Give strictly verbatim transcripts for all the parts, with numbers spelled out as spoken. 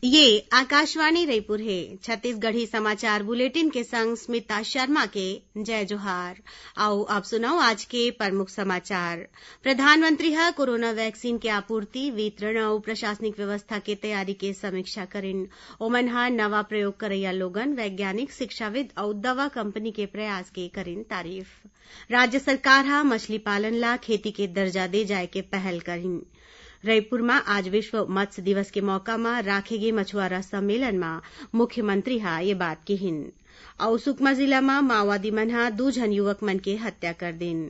ये आकाशवाणी रईपुर हे। छत्तीसगढ़ी समाचार बुलेटिन के संग स्मिता शर्मा के जय जोहार। अउ अब सुनव आज के प्रमुख समाचार। प्रधानमंत्री ह कोरोना वैक्सीन के आपूर्ति, वितरण अउ प्रशासनिक व्यवस्था के तैयारी के समीक्षा करिन। ओमन ह नवा प्रयोग करइया लोगन, वैज्ञानिक, शिक्षाविद अउ दवा कंपनी के प्रयास के करिन तारीफ। राज्य सरकार ह मछली पालन ला खेती के दर्जा दे जाय के पहल करिन। रईपुर म आज विश्व मत्स्य दिवस के मौका म राखे गे मछुआरा सम्मेलन म मुख्यमंत्री ह ये बात किहिन। अउ सुकमा जिला म माओवादी मन ह दू झन युवक मन के हत्या कर दिन।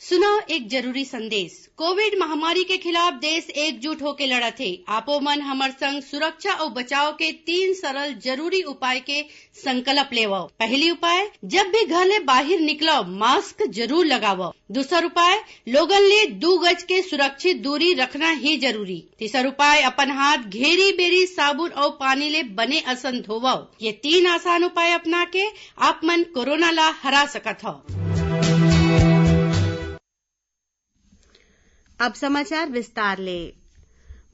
सुनव एक जरूरी संदेश। कोविड महामारी के खिलाफ देश एकजुट होके लड़त हे। आपो मन हमर संग सुरक्षा अउ बचाव के तीन सरल जरूरी उपाय के संकल्प लेवव। पहली उपाय, जब भी घर ले बाहिर निकलव, मास्क जरूर लगावव। दूसर उपाय, लोगन ले दू गज के सुरक्षित दूरी रखना ही जरूरी। तीसर उपाय, अपन हाथ घेरी बेरी साबुन अउ पानी ले बने असन धोवव। ये तीन आसान उपाय अपना के आप मन कोरोना ला हरा सकत हव। अब समाचार विस्तार ले।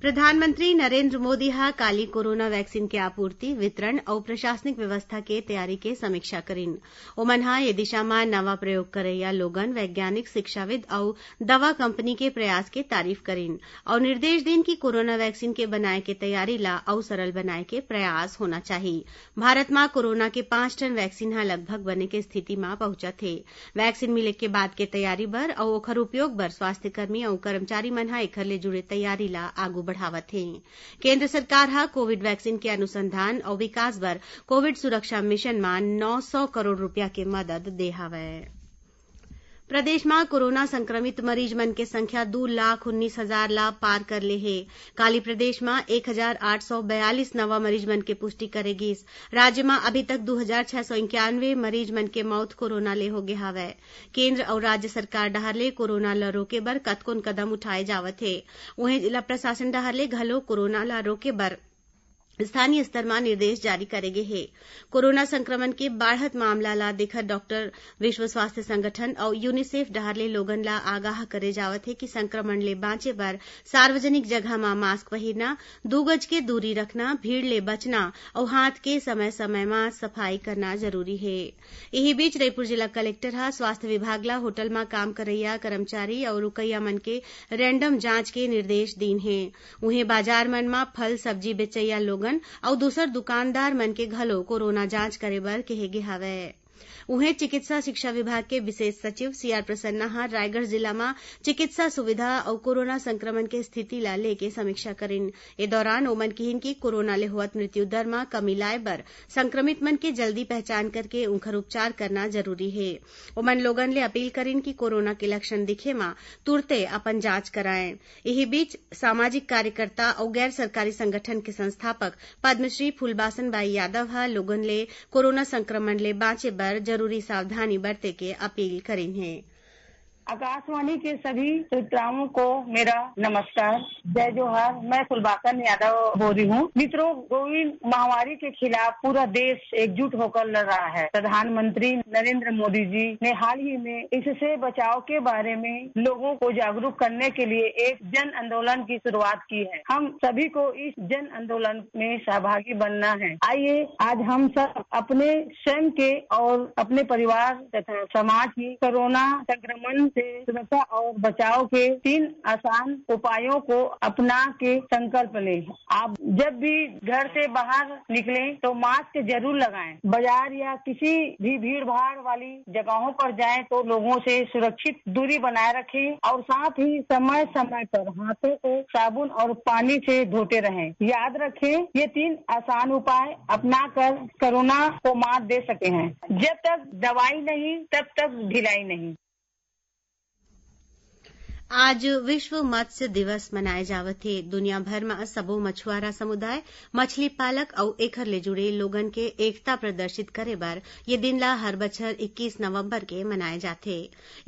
प्रधानमंत्री नरेंद्र मोदी ह काली कोरोना वैक्सीन के आपूर्ति, वितरण अउ प्रशासनिक व्यवस्था के तैयारी के समीक्षा करिन। ओमन ह ये दिशा म नवा प्रयोग करइया लोगन, वैज्ञानिक, शिक्षाविद अउ दवा कंपनी के प्रयास के तारीफ करिन अउ निर्देश दिन कि कोरोना वैक्सीन के बनाए के तैयारी ला अउ सरल बनाए के प्रयास होना चाही। भारत म कोरोना के पांच ठन वैक्सीन ह लगभग बने के स्थिति म पहुंचत हे। वैक्सीन मिले के बाद के तैयारी बर अउ ओखर उपयोग बर स्वास्थ्यकर्मी अउ कर्मचारी मन ह एखर ले जुड़े तैयारी ला आगू बढ़ावत हें। केंद्र सरकार ह कोविड वैक्सीन के अनुसंधान अउ विकास बर कोविड सुरक्षा मिशन म नौ सौ करोड़ रुपया के मदद दे हवय। प्रदेश म कोरोना संक्रमित मरीज मन के संख्या दू लाख उन्नीस हजार ला पार कर ले हे। काली प्रदेश म एक हजार आठ सौ बयालीस नवा मरीज मन के पुष्टि करे गिस। राज्य म अभी तक दू हजार छह सौ इक्यानवे मरीज मन के मौत कोरोना ले होगे हवय। केंद्र अउ राज्य सरकार डहार ले कोरोना ल रोके बर कतकोन कदम उठाए जावत हे। उहें, जिला प्रशासन डहार ले घलो कोरोना ल रोके बर स्थानीय स्तर म निर्देश जारी करे गे हे। कोरोना संक्रमण के बाढ़त मामला ला देखत डॉक्टर, विश्व स्वास्थ्य संगठन अउ यूनिसेफ डहार ले लोगन ला आगाह करे जावत हे कि संक्रमण ले बांचे बर सार्वजनिक जगह म मास्क पहिरना, दू गज के दूरी रखना, भीड़ ले बचना अउ हाथ के समय-समय म सफाई करना जरूरी हे। इही बीच, रईपुर जिला कलेक्टर ह स्वास्थ्य विभाग ला होटल म काम करइया कर्मचारी अउ रुकइया मन के रैंडम जांच के निर्देश दीन हे। उहें, बाजार मन म फल, सब्जी बेचइया लोगन अउ दूसर दुकानदार मन के घलो कोरोना जांच करे बर केहे गे हवय। उहें, चिकित्सा शिक्षा विभाग के विशेष सचिव सीआर प्रसन्ना ह रायगढ़ जिला म चिकित्सा सुविधा अउ कोरोना संक्रमण के स्थिति ला लेके समीक्षा करिन। ए दौरान ओमन किहिन कि कोरोना ले होवत मृत्यु दर म कमी लाए बर संक्रमित मन के जल्दी पहचान करके उंखर उपचार करना जरूरी हे। ओमन लोगन ले अपील करिन कि कोरोना के लक्षण दिखे म तुरते अपन जांच कराएं। इही बीच, सामाजिक कार्यकर्ता अउ गैर सरकारी संगठन के संस्थापक पद्मश्री फूलबासन बाई यादव ह लोगन ले कोरोना संक्रमण ले बांचे बर जरूरी सावधानी बरते के अपील करिन हे। आकाशवाणी के सभी श्रोताओं को मेरा नमस्कार, जय जोहार। मैं फुलबासन यादव बोल रही हूँ। मित्रों, कोविड महामारी के खिलाफ पूरा देश एकजुट होकर लड़ रहा है। प्रधानमंत्री नरेंद्र मोदी जी ने हाल ही में इससे बचाव के बारे में लोगों को जागरूक करने के लिए एक जन आंदोलन की शुरुआत की है। हम सभी को इस जन आंदोलन में सहभागी बनना है। आइए, आज हम सब अपने स्वयं के और अपने परिवार तथा समाज की कोरोना संक्रमण से सुरक्षा और बचाव के तीन आसान उपायों को अपना के संकल्प लें। आप जब भी घर से बाहर निकलें तो मास्क जरूर लगाएं। बाजार या किसी भी भीड़ भाड़ वाली जगहों पर जाएं तो लोगों से सुरक्षित दूरी बनाए रखें और साथ ही समय समय पर हाथों को साबुन और पानी से धोते रहें। याद रखें, ये तीन आसान उपाय अपनाकर कोरोना को मात दे सके हैं। जब तक दवाई नहीं, तब तक ढिलाई नहीं। आज विश्व मत्स्य दिवस मनाए जावत हे। दुनिया भर म सबो मछुआरा समुदाय, मछली पालक अउ एखर ले जुड़े लोगन के एकता प्रदर्शित करे बर ये दिन ला हर बछर इक्कीस नवंबर के मनाए जाथे।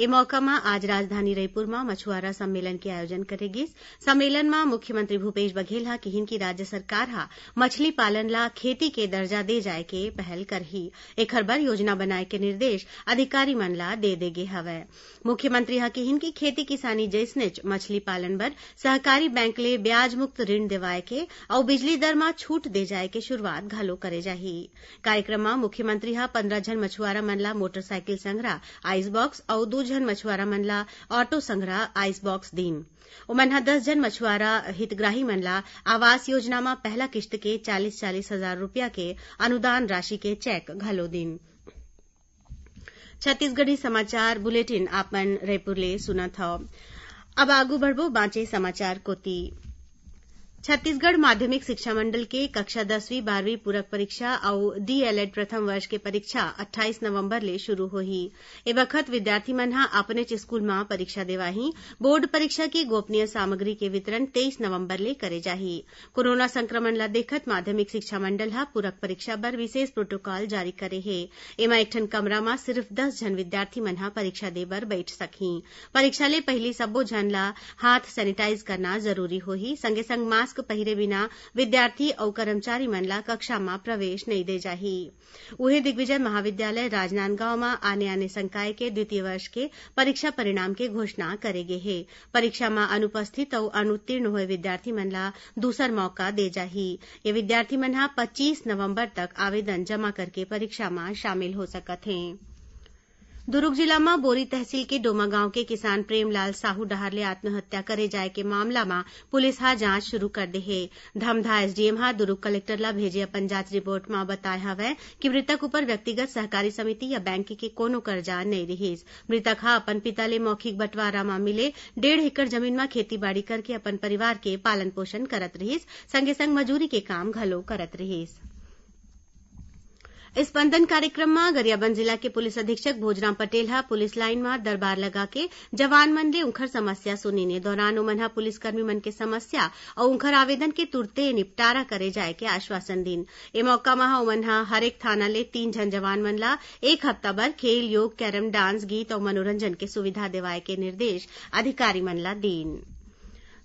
ए मौका म आज राजधानी रईपुर म मछुआरा सम्मेलन के आयोजन करे गिस। सम्मेलन म मुख्यमंत्री भूपेश बघेल ह किहिन कि राज्य सरकार ह मछली पालन ला खेती के दर्जा दे जाय के पहल करही। एखर बर योजना बनाए के निर्देश अधिकारी मन ला दे दे गे हवय। मुख्यमंत्री ह किहिन कि खेती किसानी जइसनेच मछली पालन बर सहकारी बैंक ले ब्याज मुक्त ऋण देवाय के अउ बिजली दर म छूट दे जाय के शुरुआत घलो करे जाही। कार्यक्रम म मुख्यमंत्री ह पंद्रह झन मछुआरा मन ला मोटरसाइकिल संघरा आइस बॉक्स अउ दू झन मछुआरा मन ला ऑटो संघरा आइस बॉक्स दीन। ओमन ह दस झन मछुआरा हितग्राही मन ला आवास योजना म पहला किस्त के चालीस चालीस हजार रुपया के अनुदान राशि के चेक घलो दीन। छत्तीसगढ़ी समाचार बुलेटिन आप मन रायपुर ले सुनत हव। अब आगू बढ़बो बांचे समाचार कोति। छत्तीसगढ़ माध्यमिक शिक्षा मंडल के कक्षा दसवीं बारहवीं पूरक परीक्षा अउ डीएलएड प्रथम वर्ष के परीक्षा अट्ठाईस नवंबर ले शुरू होही। ए बखत विद्यार्थी मन ह अपनेच स्कूल म परीक्षा देवाही। बोर्ड परीक्षा के गोपनीय सामग्री के वितरण तेईस नवंबर ले करे जाही। कोरोना संक्रमण ल देखत माध्यमिक शिक्षा मंडल ह पूरक परीक्षा बर विशेष प्रोटोकॉल जारी करे हे। एमा एक ठन कमरा म सिर्फ दस झन विद्यार्थी मन ह परीक्षा दे बर बइठ सकही। परीक्षा ले पहिली सब्बो झन ल हाथ सैनिटाइज करना जरूरी होही। संगे संग मास्क पहिरे बिना विद्यार्थी अउ कर्मचारी मन ल कक्षा म प्रवेश नइ दे जाही। उहें, दिग्विजय महाविद्यालय राजनांदगांव म आने-आने संकाय के द्वितीय वर्ष के परीक्षा परिणाम के घोषणा करे गे हे। परीक्षा म अनुपस्थित अउ अनुत्तीर्ण होए विद्यार्थी मन ला दूसर मौका दे जाही। ये विद्यार्थी मन ह पच्चीस नवंबर तक आवेदन जमा करके परीक्षा म शामिल हो सकत हें। दुरूग जिला म बोरी तहसील के डोमा गांव के किसान प्रेमलाल साहू डहार ले आत्महत्या करे जाय के मामला म पुलिस ह जांच शुरू कर दे हे। धमधा एसडीएम ह दुरूग कलेक्टर ला भेजे अपन जांच रिपोर्ट म बताय हवय कि मृतक ऊपर व्यक्तिगत सहकारी समिति या बैंक के कोनो कर्जा नइ रिहिस। मृतक ह अपन पिता ले मौखिक बंटवारा म मिले डेढ़ एकड़ जमीन म खेती बाड़ी करके अपन परिवार के पालन पोषण करत रिहिस, संगे संग मजूरी के काम घलो करत रिहिस। स्पंदन कार्यक्रम म गरियाबंद जिला के पुलिस अधीक्षक भोजराम पटेल ह पुलिस लाइन म दरबार लगा के जवान मन ले उंखर समस्या सुनिन। ए दौरान ओमन ह पुलिसकर्मी मन के समस्या अउ उंखर आवेदन के तुरते निपटारा करे जाय के आश्वासन दीन। ए मौका म ओमन ह हरेक थाना ले तीन झन जवान मन ला एक हफ्ता बर खेल, योग, कैरम, डांस, गीत अउ मनोरंजन के सुविधा देवाय के निर्देश अधिकारी मन ला दीन।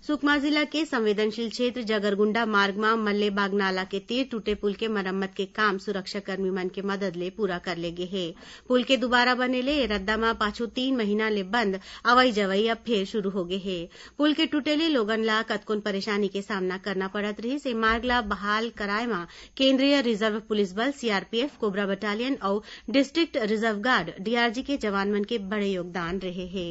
सुकमा जिला के संवेदनशील क्षेत्र जगरगुंडा मार्ग म मल्लेबाग नाला के तीर टूटे पुल के मरम्मत के काम सुरक्षाकर्मी मन के मदद ले पूरा कर ले गे हे। पुल के दुबारा बने ले ए रद्दा म पाछू तीन महीना ले बंद अवई जवई अब फेर शुरू हो गे हे। पुल के टूटे ले लोगन ला कतकोन परेशानी के सामना करना पड़त रिहिस। ए मार्ग ला बहाल कराए म केंद्रीय रिजर्व पुलिस बल, सीआरपीएफ, कोबरा बटालियन अउ डिस्ट्रिक्ट रिजर्व गार्ड, डीआरजी, के जवान मन के बड़े योगदान रहे हे।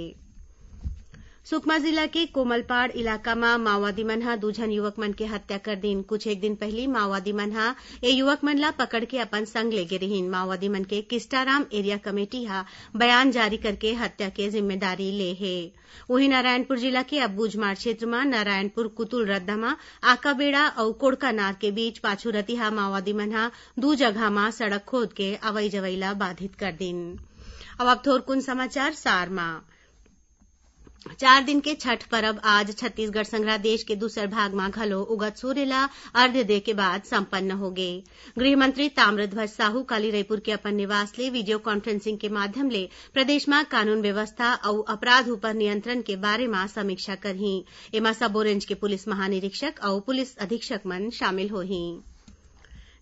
सुकमा जिला के कोमलपाड़ इलाका म माओवादी मन ह दू झन युवक मन के हत्या कर दीन। कुछ एक दिन पहिली माओवादी मन ह ए युवक मन ला पकड़ के अपन संग लेगे रिहिन। माओवादी मन के किस्टाराम एरिया कमेटी ह बयान जारी करके हत्या के जिम्मेदारी ले हे। उहें, नारायणपुर जिला के अब्बूझमाड़ क्षेत्र म नारायणपुर कुतुल रद्दा म आकाबेड़ा अउ कोड़कानार के बीच पाछू रतिहा माओवादी मन ह दू जगह म सड़क खोद के अवई जवई ला बाधित कर दीन। अब, अब थोरकुन समाचार सार म। चार दिन के छठ परब आज छत्तीसगढ़ संघरा देश के दूसर भाग म घलो उगत सूर्य ला अर्घ्य दे के बाद संपन्न होगे। गृह मंत्री ताम्रध्वज साहू काली रईपुर के अपन निवास ले वीडियो कॉन्फ्रेंसिंग के माध्यम ले प्रदेश म कानून व्यवस्था अउ अपराध उपर नियंत्रण के बारे म समीक्षा करही। एमा सबो रेंज के पुलिस महानिरीक्षक अउ पुलिस अधीक्षक मन शामिल होही।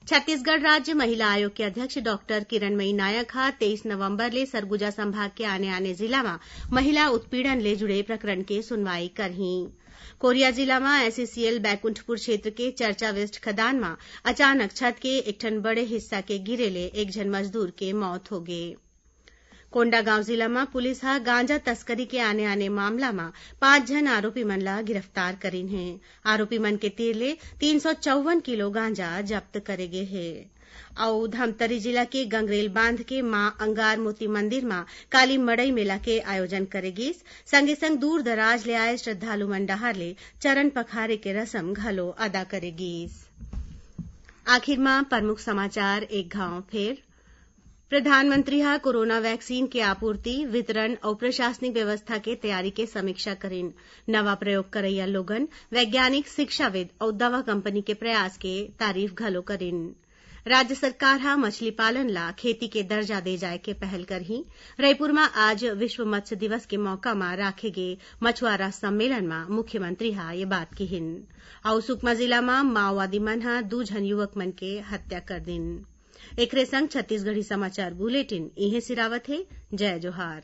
छत्तीसगढ़ राज्य महिला आयोग के अध्यक्ष डॉक्टर किरणमयी नायक ह तेईस नवंबर ले सरगुजा संभाग के आने-आने जिला म महिला उत्पीड़न ले जुड़े प्रकरण के सुनवाई करही। कोरिया जिला म एसईसीएल बैकुंठपुर क्षेत्र के चर्चा वेस्ट खदान म अचानक छत के एक ठन बड़े हिस्सा के गिरे ले एक झन मजदूर के मौत होगे। कोंडागांव जिला म पुलिस ह गांजा तस्करी के आने-आने मामला म पांच झन आरोपी मन ला गिरफ्तार करीन हे। आरोपी मन के तीर ले तीन सौ चौवन किलो गांजा जब्त करे गे हे। अउ धमतरी जिला के गंगरेल बांध के मां अंगार मोती मंदिर म काली मड़ई मेला के आयोजन करे गिस। संगे संग दूर दराज ले आए श्रद्धालु मन डहार ले चरण पखारे के रसम घलो अदा करे गिस। आखिर म प्रमुख समाचार एक घांव फेर। प्रधानमंत्री ह कोरोना वैक्सीन के आपूर्ति, वितरण अउ प्रशासनिक व्यवस्था के तैयारी के समीक्षा करिन। नवा प्रयोग करइया लोगन, वैज्ञानिक, शिक्षाविद अउ दवा कंपनी के प्रयास के तारीफ घलो करिन। राज्य सरकार ह मछली पालन ला खेती के दर्जा दे जाय के पहल करही। रईपुर म आज विश्व मत्स्य दिवस के मौका म राखे गे मछुआरा सम्मेलन म मुख्यमंत्री ह ये बात किहिन। अउ सुकमा जिला म माओवादी मन ह दू झन युवक मन के हत्या कर दिन। एकरे संग छत्तीसगढ़ी समाचार बुलेटिन इहें सिरावत हे। जय जोहार।